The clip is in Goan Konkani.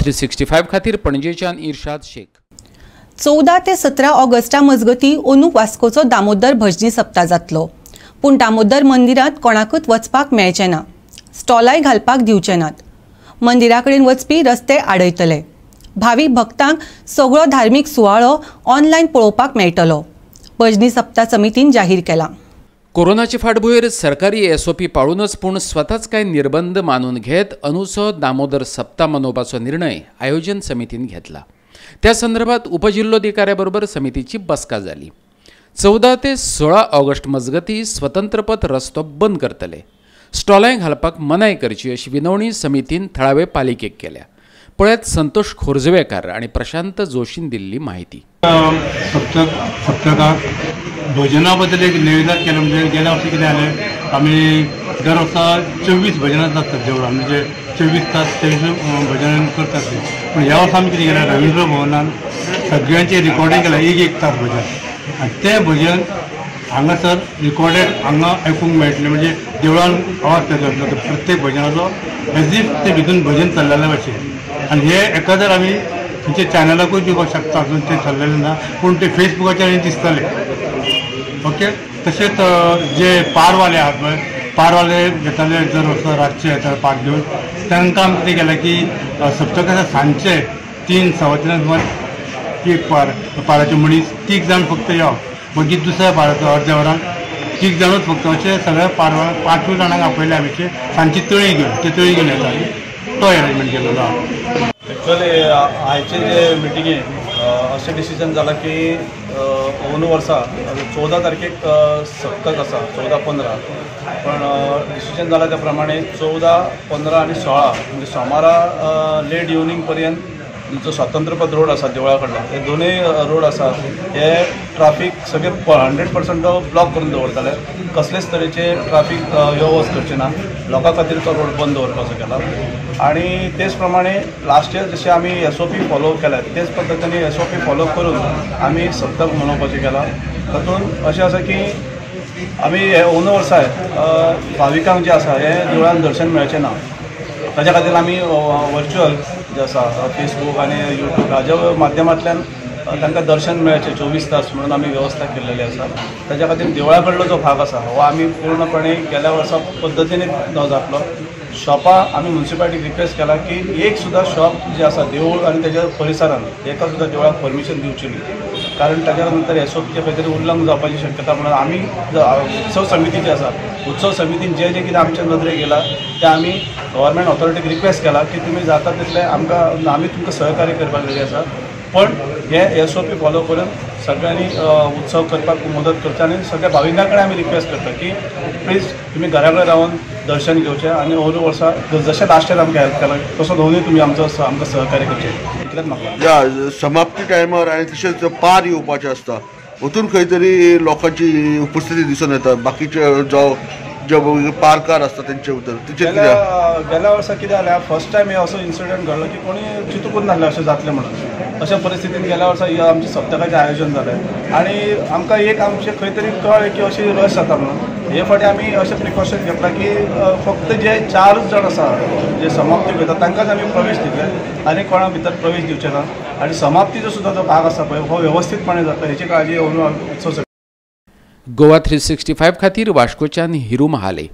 365 खातीर पणजेच्यान इर्शाद शेख. 14 ते 17 ऑगस्टा मजगती अंदू वास्कोचो दामोदर भजनी सप्ता जातलो, पूण दामोदर मंदिरांत कोणाकूच वचपाक मेळचें ना, स्टॉलाय घालपाक दिवचे नात, मंदिरा कडेन वचपी रस्ते आडयतले. भावी भक्तांक सगळो धार्मीक सुवाळो ऑनलायन पळोवपाक मेळटलो, भजनी सप्ता समितीन जाहीर केला. कोरोनाचे फाटभुंयेर सरकारी एसओपी पाळूनच पूण स्वताच कांय निर्बंध मानून घेत अंदूचो दामोदर सप्ता मनोवपाचो निर्णय आयोजन समितीन घेतला. त्या संदर्भात उपजिल्होधिकाऱ्याबरोबर समितीची बसका जाली. 14 ते 16 ऑगस्ट मजगती स्वतंत्रपथ रस्तो बंद करतले, स्टॉलांय घालपाक मनाय करची अशी विनवणी समितीन थळावे पालिकेक केल्या. पळयात संतोष खोर्जुवेकार आनी प्रशांत जोशीन दिल्ली माहिती. सप्तकाक भजना बद्दल एक निवेदन केलें. म्हणजे गेल्या वर्सा कितें जालें, आमी दर वर्सा 24 भजनां जातात देवळान, म्हणजे 24 तास 24 भजन करतात ते. पूण ह्या वर्सा आमी कितें केलें, रवींद्र भवनान सगळ्यांचें रिकॉर्डींग केलें, एक एक तास भजन, आनी तें भजन हांगासर रिकॉर्डेड हांगा आयकूंक मेळटलें. म्हणजे देवळान आवाज जातलो प्रत्येक भजनाचो, एज if ते भितून भजन चल्लेले भशेन. आनी हे एकादर आमी खंयच्या चॅनलाकूय दिवपाक शकता, अजून तें ठरलेलें ना, पूण ते फेसबुकाचेर दिसतले. ओके, तशेंच जे पारवाले आहात पळय, पारवाले येताले दर वर्सा रातचे येता पार घेवन, तांकां आमी कितें केलें की सप्तकाच्या सांजचे 3 सव्वा 3 सुमार एक पार पाराचे मनीस 3 जाण फक्त येवप, मागीर दुसऱ्या पाराचो अर्द्या वरान 3 जाणूच फक्त, अशें सगळ्या पारवान 5 जाणांक आपयले आमी, सांजची तळी घेवन, ते तळी घेवन येताली, तो अरेंजमेंट केलेलो आहा. एक्चुअली आयचे जे मिटिंगेन अशें डिसिजन जालां की अंदू वर्सा 14 तारखेक सप्तक आसा, 14-15, पण डिसिजन जालां त्या प्रमाणे 14, 15 आनी 16 म्हणजे सोमारा लेट इवनींग पर्यंत जो स्वातंत्र्यपथ रोड आसा देवळा कडलो, हे दोनूय रोड आसा हे ट्राफीक सगळे 100% ब्लॉक करून दवरतले. कसलेच तरेचे ट्राफीक यो वच करचे ना, लोकां खातीर तो रोड बंद दवरपाचो केला. आनी तेच प्रमाणे लास्ट इयर जशें आमी एसओपी फॉलो केल्या तेच पद्दतीन एसओपी फॉलो करून आमी सप्तक मनोवपाचें केलां. तातूंत अशें आसा की आमी हे अंदू वर्सा भाविकांक जें आसा हें देवळान दर्शन मेळचें ना, ताच्या खातीर आमी वर्च्युअल जे आसा फेसबूक आनी यूट्यूब हाज्या माध्यमांतल्यान तांकां दर्शन मेळचें 24 तास म्हणून आमी वेवस्था केल्लेली आसा. ताच्या खातीर देवळा कडलो जो भाग आसा हो आमी पूर्णपणे गेल्या वर्सा पद्दतीन जातलो. शॉपां आमी म्युनिसिपालिटीक रिक्वेस्ट केला की एक सुद्दां शॉप जे आसा देवूळ आनी तेज्या परिसरान एका सुद्दां देवळाक परमिशन दिवची न्ही, कारण ताच्या नंतर एसओपीचें खंय तरी उल्लंघन जावपाची शक्यता. म्हणून आमी उत्सव समिती जी आसा उत्सव समितीन जें जें कितें आमच्या नदरेक येयलां तें आमी गव्हर्मेंट ऑथॉरिटीक रिक्वेस्ट केला की तुमी जाता तितलें आमकां आमी तुमकां सहकार्य करपाक रेडी आसा, पण हे एसओपी फॉलो करून सगळ्यांनी उत्सव करपाक मदत करची. आनी सगळ्या भाविकां कडेन आमी रिक्वेस्ट करता की प्लीज तुमी घरा कडेन रावन दर्शन घेवचें आनी अंदू वर्सा जशें लास्ट इयर आमकां हेल्प केलां तसो दोनूय तुमी आमचो आमकां सहकार्य करचें इतलेंच म्हाका. समाप्ती टायमार आनी तशेंच पार येवपाचें आसता, वतून खंय तरी लोकांची उपस्थिती दिसून येता, बाकीचे जावं जे पार्कार आसता तेंचे भितर. गेल्या वर्सा कितें जालें, फर्स्ट टायम हे असो इन्सिडंट घडलो की कोणी चिंतूकूच नासलें अशें जातलें म्हणून. अशा परिस्थितीन गेल्या वर्सा आमचें सप्तकाचें आयोजन जालें आनी आमकां एक आमचें खंय तरी कळ्ळें की अशी रश जाता म्हणून. हे फावटी आमी अशें प्रिकॉशन घेतलां की फक्त जे 4 जाण आसा जे समाप्ती घेता तांकांच आमी प्रवेश दितले आनी कोणा भितर प्रवेश दिवचे ना. आनी समाप्तीचो सुद्दां जो भाग आसा पळय हो वेवस्थीतपणे जाता हेची काळजी घेवन उत्सव. गोवा 365 खातीर वास्कोच्यान हिरू महाले.